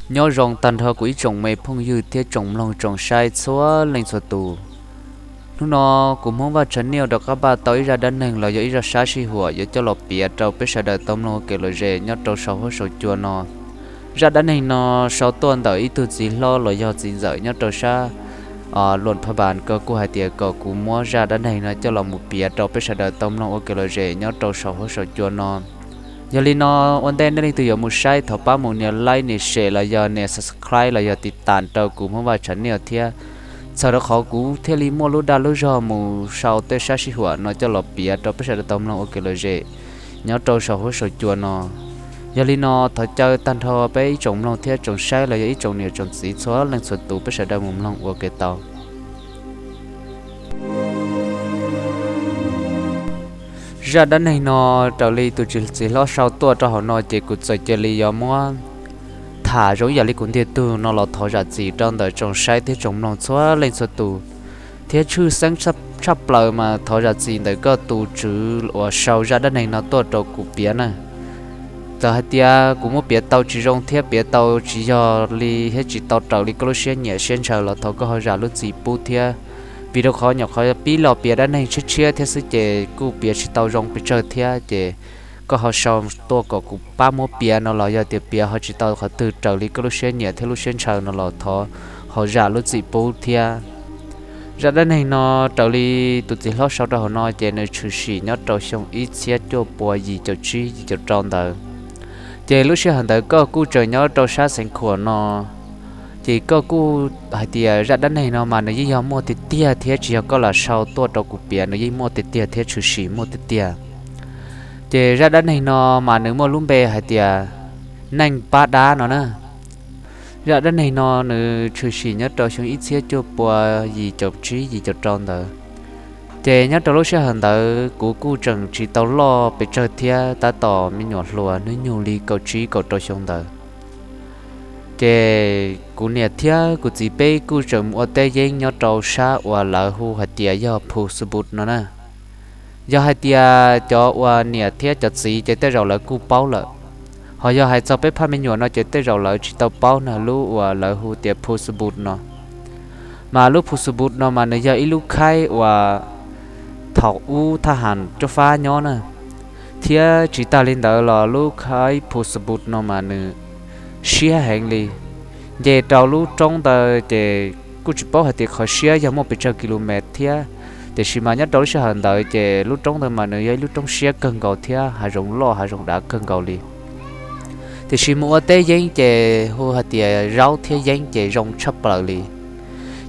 Nyob zoo tag nrho kuv ib tsoom me phooj ywg thiab tsoom mloog tsoom saib txhua leej txhua tus. Hnub no kuv Hmoob Vaj Tshav Niaj rov qab npaj tau ib zaj dab neeg los yog ib zaj sab sij huam yuav coj los piav rau peb sawv daws tau mloog ua kev lom zem nyob rau saum huab saum cua no. Zaj dab neeg no sau tuaj ntawm ib tug txiv hlob los yog txiv ntxawm nyob rau sab Luam Pha Npas ko kuj hais tias kom kuv muab zaj dab neeg no coj los mus piav rau peb sawv daws tau mloog ua kev lom zem nyob rau saum huab saum cua no. Yog li no, ua ntej nej leej twg yuav mus saib thov pab mus nias like nias share los yog nias subscribe los yog tiv tas rau kuv Hmoob Vaj Tshav Niaj thiab. Txhawm rau qhov kuv thiaj li muaj lub dag lub zog mus sau tej sab sij huam no coj los piav rau peb sawv daws tau mloog ua kev lom zem nyob rau saum huab saum cua no. Yog li no, thov caw tag nrho peb ib tsoom mloog thiab tsoom saib los yog ib tsoom niam tsoom txiv txhua leej txhua tus peb sawv daws mus mloog ua kev tau. Zaj dab neeg no raws li tus txiv hlob sau tuaj rau hauv no ces kuv txawm cia li yuav muab tham zoo ib yam li kuv ntiag tug no los thov zam txim rau ntawm tsoom saib thiab tsoom mloog txhua leej txhua tus, thiab tshwj xeeb tshaj plaws mas thov zam txim ntawm koj tus tswv uas sau zaj dab neeg no tuaj rau kuv piav na. Txawm hais tias kuv muab piav tau tsis zoo thiab piav tau tsis yog li thiab tsis tau raws li koj lub siab nyiam siab ntshaw los thov koj ho zam lub txim pub thiab, vim rau qhov nyuam qhuav pib los piav dab neeg tshiab tshiab thiab xwb ces kuj piav tsis tau zoo pes tsawg thiab ces koj ho sau tuaj kom kuv pab muab piav no los yog tias piav ho tsis tau qhov twg raws li koj lub siab nyiam thiab lub siab ntshaw no los thov ho zam lub txim pub thiab. Zaj dab neeg no raws li tus txiv hlob sau rau hauv no ces nws tshwm sim nyob rau xyoo ib txhiab cuaj pua yim caum tsib yim caum rau ntawd. Ces lub sij hawm ntawd koj kuj tseem nyob rau sab Xeev Khuam no, ces koj kuj hais tias zaj dab neeg no mas nws yeej yog muaj tiag tiag thiab tsis yog koj lam sau tuaj rau kuv piav, nws yeej muaj tiag tiag thiab tshwm sim muaj tiag tiag. Ces zaj dab neeg no mas nws muaj lub npe hais tias Neej Pab Dab no na. Zaj dab neeg no nws tshwm sim nyob rau xyoo ib txhiab cuaj pua yim caum tsib yim caum rau ntawd. Ces nyob rau lub sij hawm ntawd kuv kuj tseem tsis tau loj pes tsawg thiab, tab tom me nyuam hluas hnub nyoog li kaum tsib kaum rau xyoo ntawd. Ces kuv niam thiab kuv txiv peb kuj tseem mus ua teb yeeb nyob rau sab uas lawv hu hais tias yog Phu Xu Put no na. Yog hais tias cov uas niam thiab cov txiv ces tej zaum lawv kuj paub lawm, ho yog hais txog peb phaj me nyuam no ces tej zaum lawv tsis tau paub na lub uas lawv hu tias Phu Xu Put no. Mas lub Phu Xu Put no mas nws yog ib lub khaib uas thaum ub thaj ham cov fab nyob na, thiab tsis tag li ntawd los lub khaib Phu Xu Put no mas nws siab heev li, nce rau lub roob ntawd ces kuj tsis paub hais tias qhov siab yog muaj pes tsawg kis lus mev thiab. Tiam sis mas nyob rau lub sij hawm ntawd ces lub roob ntawd mas nws yog ib lub roob siab kawg nkaus thiab hav zoov loj hav zoov dav kawg nkaus li. Tiam sis mus ua teb yeeb ces hu hais tias zaub thiab yeeb ces zoo tshaj plaws li.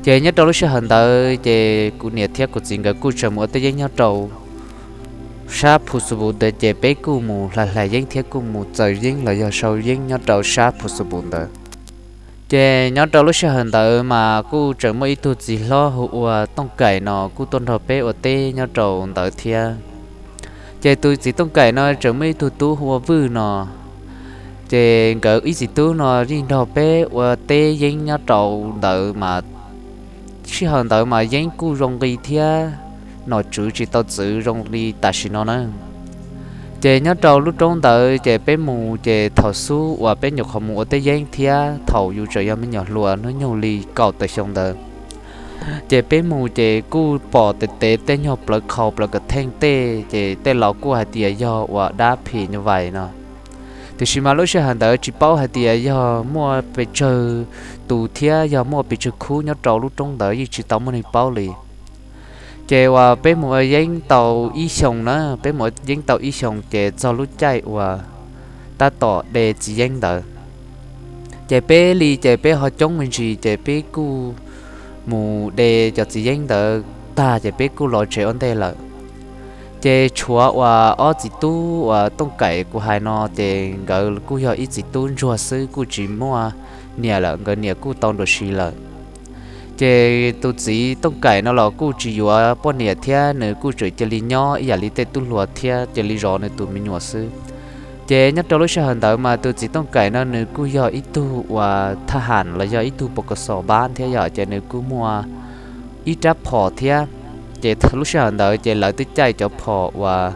Ces nyob rau lub sij hawm ntawd ces kuv niam thiab kuv txiv nkawd kuj tseem mus ua teb yeeb nyob rau sab Phu Xu Put ntawd ces peb kuj mus hlais hlais yeeb thiab kuj mus txaws yeeb los yog sau yeeb nyob rau sab Phu Xu Put ntawd. Ces nyob rau lub sij hawm ntawd mas kuj tseem muaj ib tug txiv hlob hu ua Tooj Kaim no kuj tuaj nrog peb ua teb nyob rau ntawd thiab. Ces tus txiv Tooj Kaim no tseem muaj ib tug tub hu ua Vwj no. Ces nkawd ib txiv tub no yeej nrog peb ua teb yeeb nyob rau ntawd mas sij hawm ntawd mas yeeb kuj zoo nqi thiab, nom tswv tsis tau txwv zoo li tam sim no na. Ces nyob rau lub roob ntawd ces peb mus ces thaum xub uas peb nyuam qhuav mus ua teb yeeb thiab thaum yus tseem yog me nyuam hluas hnub nyoog li kaum tawm xyoo ntawd, ces peb mus ces kuj pom tes tes tej nyuag plawv qhau plawv kav theej tej ces tej laus kuj hais tias yog uas dab phim nyuj vais no. Tiam sis mas lub sij hawm ntawd tsis paub hais tias yog muaj pes tsawg tus thiab yog muaj pes tsawg khub nyob rau lub roob ntawd yeej tsis tau muaj neeg paub li. Ces uas peb mus ua yeeb tau ib xyoos na, peb mus ua yeeb tau ib xyoos ces txog lub caij uas tab tom de txiv yeeb ntawd, ces peb li ces peb ho coob me ntsis ces peb kuj mus de cov txiv yeeb ntawd tag ces peb kuj los tsev ua ntej lawm. Ces tshuav uas ob txiv tub uas Tooj Kaim kuv hais no ces nkawd kuj yog ib txiv tub ntsuag xwb kuj tsis muaj niam lawm, nkawd niam kuj tau nruam sis lawm. Ces tus txiv Tooj Kaim no los kuj tsis yuav poj niam thiab nws kuj tseem cia li nyob ib yam li tej tub hluas thiab cia li zov nws tus me nyuam xwb. Ces nyob rau lub sij hawm ntawd mas tus txiv Tooj Kaim no nws kuj yog ib tug uas thaj ham los yog ib tug pos kos xom npab thiab yom, ces nws kuj muaj ib rab phom thiab. Ces lub sij hawm ntawd ces lawv twb caij cov phom uas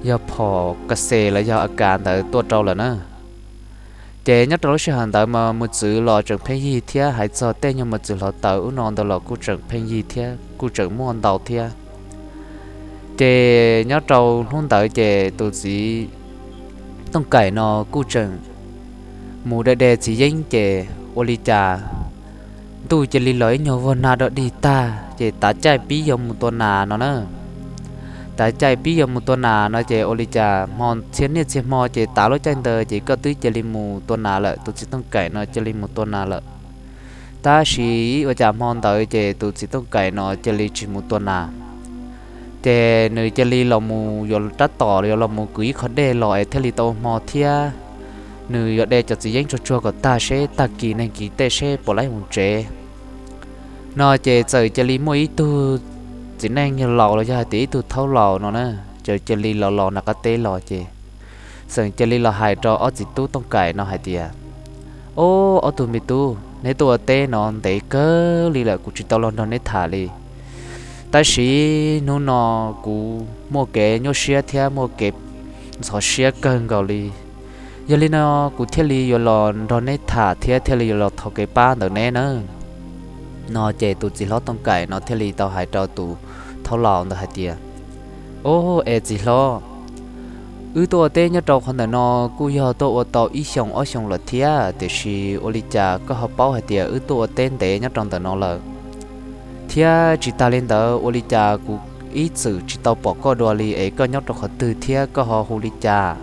yog phom kas xes los yog a kas ntawd tuaj rau lawm na. Ces nyob rau lub sij hawm ntawd mas mos txwv los tseem pheej yig thiab, hais txog tej nyuag mos txwv hluav taws ub no ntawd los kuj tseem pheej yig thiab, kuj tseem muaj ntau thiab. Ces nyob rau hnub ntawd ces tus txiv Tooj Kaim no kuj tseem mus de de txiv yeeb ces ua li cas ntuj cia li los ib nyuag vag nag dog dig tag ces tav caij pib yuav mus tua nas no na. Tav caij pib yuav mus tua nas no ces ua li cas hmo txhia niaj txhia hmo ces tav lub caij ntawd ces koj twb cia li mus tua nas lawm, tus txiv Tooj Kaim no cia li mus tua nas lawm. Tab sis ua cas hmo ntawd ces tus txiv Tooj Kaim no cia li tsis mus tua nas. Ces nws cia li los mus yuav rab tom, yuav los mus kwv ib qho dej los es thiaj li tau ua hmo thiab. Nws yuav de cov txiv yeeb tsuag tsuag kom tag seb tag kis neeg kis tej seb puas laib mus tsev no ces txawm cia li muaj ib tug txiv neej yog laus los yog hais tias ib tug thaub laus no na, ces cia li los los nram qab teb los ces txawm cia li los hais rau ob txiv tub Tooj Kaim no hais tias, Ob, ob tug me tub, neb tuaj ua teb no ntev kawg li lawm kuv tsis tau los nrog neb tham li. Tab sis hnub no kuv muaj kev nyuaj siab thiab muaj kev ntxhov siab kawg nkaus li. Yog li no kuv thiaj li yuav los nrog neb tham thiab thiaj li yuav los thov kev pab ntawm neb na. No ces tus txiv hlob Tooj Kaim no thiaj li tau hais rau tus thaub laus ntawd hais tias, Ob, es txiv hlob, wb tuaj ua teb nyob rau qhov ntawm no kuj yog tuaj ua tau ib xyoos ob xyoos lawm thiab, tiam sis ua li cas koj ho paub hais tias wb tuaj ua teb ntev nyob rau ntawm no lawm, thiab tsis tas li ntawd ua li cas kuv ib txwm tsis tau pom koj dua li es koj nyob rau qhov twg thiab koj ho hu li cas?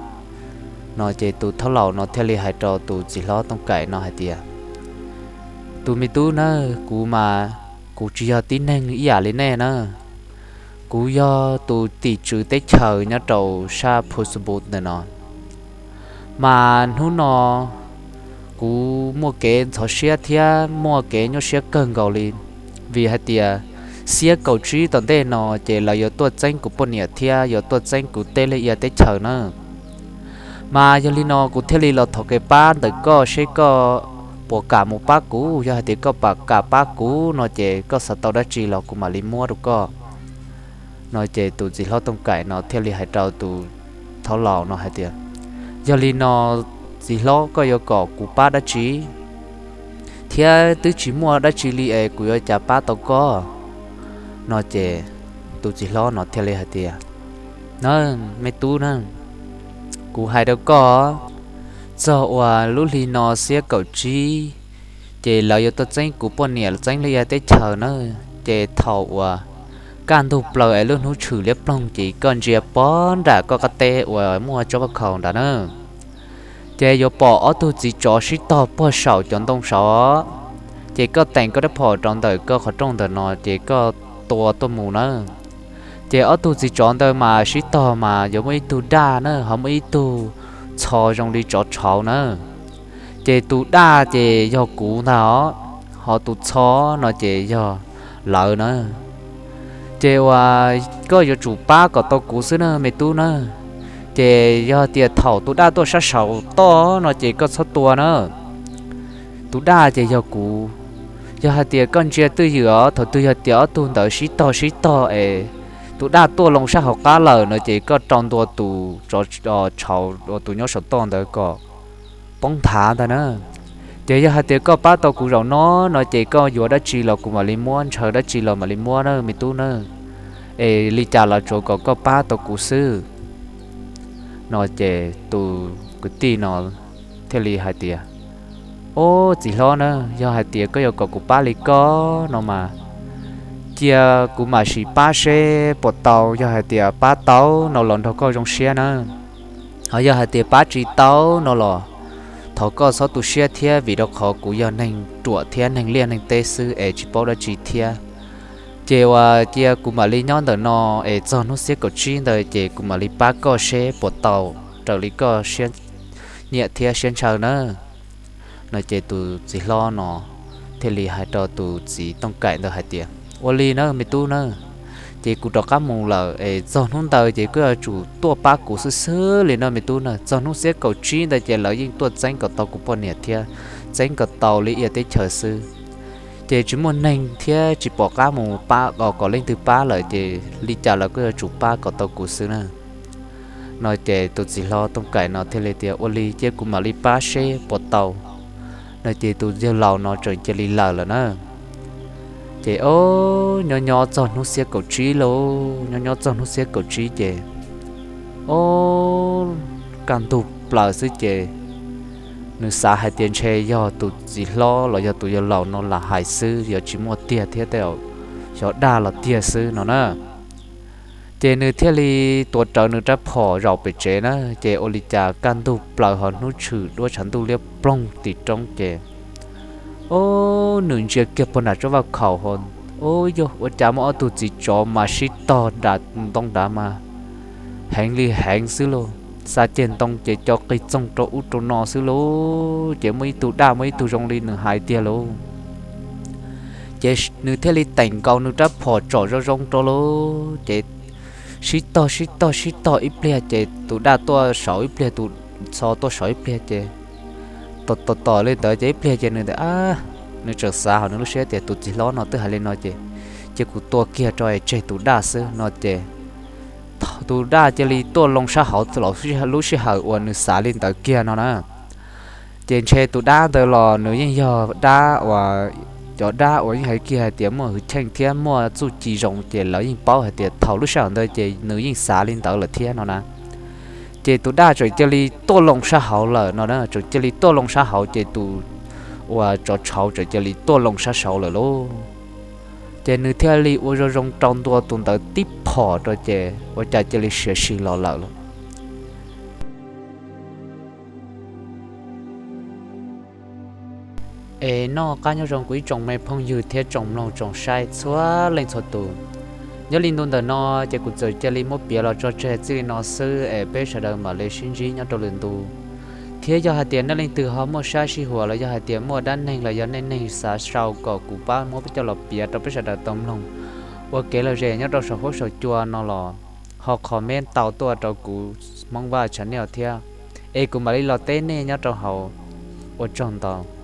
No ces tus thaub laus no thiaj li hais rau tus txiv hlob Tooj Kaim no hais tias, Tus me tub na, kuv mas kuv tsis yog tib neeg ib yam li nej na. Kuv yog tus tim tswv teb chaws nyob rau sab Phusabus ntawm no. Mas hnub no kuv muaj kev ntxhov siab thiab muaj kev nyuaj siab kawg nkaus li, vim hais tias xiab kaum tsib tom ntej no ces lawv yuav tuaj txeeb kuv poj niam thiab yuav tuaj txeeb kuv tej liaj ia teb chaws na. Mas yog li no kuv thiaj li los thov kev pab ntawm koj seb koj puas kam mus pab kuv. Yog hais tias koj puas kam pab kuv no ces koj xav tau dab tsi los kuv mam li muab rau koj. No ces tus txiv hlob Tooj Kaim no thiaj li hais rau tus thaub laus no hais tias, Yog li no txiv hlob, koj yuav kom kuv pab dab tsi? Thiab twb tsis muaj dab tsi li es kuv yuav cas pab tau koj? No ces tus txiv hlob no thiaj li hais tias, Na, me tub na, kuv hais rau koj, txog uas lub hli no xiab kaum tsib ces lawv yuav tuaj txeeb kuv poj niam txeeb liaj ia teb chaws na. Ces thaum uas kaj ntug plaws es lub hnub tshwm liab ploog ces koj ntsia pog nram koj qab teb uas muaj tsob paj khaum nrad na, ces yuav pom ob tug txiv tsov sib tog puag saum cov ntoo saud. Ces koj teem koj rab phom rau ntawm koj qhov rooj ntawm no ces koj tua tuaj mus na. Ces ob tug txiv tsov ntawd mas sib tog mas yuav muaj ib tug daj na, ho muaj ib tug txho zoo li tsov tshauv na. Ces tus daj ces yog kuv ntag os, ho tus txho no ces yog lawv na. Ces uas koj yuav tsum pab kom tau kuv xwb na me tub na. Ces yog tias thaum tus daj tuaj sab saud toj no ces koj txhob tua na. Tus daj ces yog kuv. Yog hais tias koj ntsia twj ywm os, thaum twg yog tias ob tug ntawd sib tog sib tog es tus daj tuaj loo sab hauv qab lawm no ces koj rau ntua tus tsov tshauv uas tus nyob saum toj ntawd kom poob nthav ntag na. Ces yog hais tias koj pab tau kuv zaum no no ces koj yuav dab tsi los kuv mam li muab, ntshaw dab tsi los mam li muab na me tub na. Es li cas los tsuav kom koj pab tau kuv xwb. No ces tus kwv tij no thiaj li hais tias, Ob, txiv hlob na, yog hais tias koj yuav kom kuv pab li koj no mas cia kuv mam sim pab seb puas tau, yog hais tias pab tau no los nrog koj zoo siab na. Ho yog hais tias pab tsis tau no los thov koj txhob tu siab thiab, vim rau qhov kuv yog neeg ruam thiab neeg liaj neeg teb xwb es tsis paub dab tsi thiab. Ces uas cia kuv mam li nyob ntawm no es txog hnub xiab kaum tsib ntawd ces kuv mam li pab koj seb puas tau raws li koj siab nyiam thiab siab ntshaw na. No ces tus txiv hlob no thiaj li hais rau tus txiv Tooj Kaim ntawd hais tias, Ua li na me tub na, ces kuv rov qab mus lawm es txog hnub ntawd ces koj yuav tsum tuaj pab kuv xwb xwb li no me tub na. Txog hnub xiab kaum tsib ntawd ces lawv yeej tuaj txeeb kom tau kuv poj niam thiab txeeb kom tau liaj ia teb chaws xwb. Ces tsis muaj neeg thiab tsis pom qab mus pab kom leej twg pab lawm ces li cas los koj yuav tsum pab kom tau kuv xwb na. No ces tus txiv hlob Tooj Kaim no thiaj li tias, Ua li ces kuv mam li pab seb puas tau. No ces tus yawg laus no tseem cia li lawm lawm na. Ces ob, nyob nyob txog hnub xiab kaum tsib lauj, nyob nyob txog hnub xiab kaum tsib ces ob, kaj ntug plaws xwb ces nws xav hais tias ntshe yog tus txiv hlob los yog tus yawg laus no lam hais xwb, yuav tsis muaj tiag thiab tej, xyov dag los tiag xwb no na. Ces nws thiaj li tuav rawv nws rab phom zaum pem tsev na. Ces ua li cas kaj ntug plaws ho hnub tshwm duab tshav ntuj liab ploog tim roob ces ob, nws ntsia kiag puag nram tsob vaj khaum ho, ob, yog ua cas muaj ob tug txiv tsov mas sib tog nram ntoo nrad mas heev li heev xwb lauj. Xa ceg ntoo ces co qig txoog rau ub rau no xwb lauj. Ces muaj ib tug daj muaj ib tug zoo li nws hais tiag lauj. Ces nws thiaj li teem nkaus nws rab phom tsom zoo zoo rau lauj. Ces sib tog sib tog sib tog ib pliag ces tus daj tuaj saud ib pliag, tus txho tuaj saud ib pliag ces tos tos tos li ntawd ces ib pliag ces nws tias, nws tseem xav hauv nws lub siab tias tus txiv hlob no twb hais li no ces, ces kuv tua kiag rau es tseg tus daj xwb no ces tus daj cia li tuaj loo sab hauv lub sij hawm uas nws xav li ntawd kiag no na. Ces ntshe tus dab ntawd los nws yeej yog dab uas, cov dab uas yeej hais kiag hais tias muaj hwj chim thiab muaj txuj ci zoo ces lawv yeej paub hais tias thaum lub sij hawm ntawd ces nws yeej xav li ntawd lawm thiab no na. Ces tus daj tseem cia li tuaj loo sab hauv lawm no na, tseem cia li tuaj loo sab hauv ces tus uas tsov tshauv tseem cia li tuaj loo sab saud lawm lauj. Ces nws thiaj li ua zoo zoo rau ntua tus ntawd tib phom rau ces ua cas cia li siav si los lawm lauj. Es noj qab nyob zoo kuv ib tsoom me phooj ywg thiab tsoom mloog tsoom saib txhua leej txhua tus. Nyob li ntu ntawm no ces kuv txawm cia li muab piav los tso tseg txij li no xwb es peb sawv daws mam li sib ntsib nyob rau lwm ntu. Thiab yog hais tias nej leej twg ho muaj sab sij huam los yog hais tias muaj dab neeg los yog nej neeg xav sau kom kuv pab muab coj los piav rau peb sawv daws tau mloog ua kev lom zem nyob rau saum huab saum cua no los ho comment tau tuaj rau kuv Hmoob Vaj Channel thiab, es kuv mam li los teb nej nyob rau hauv. Ua tsaug ntau.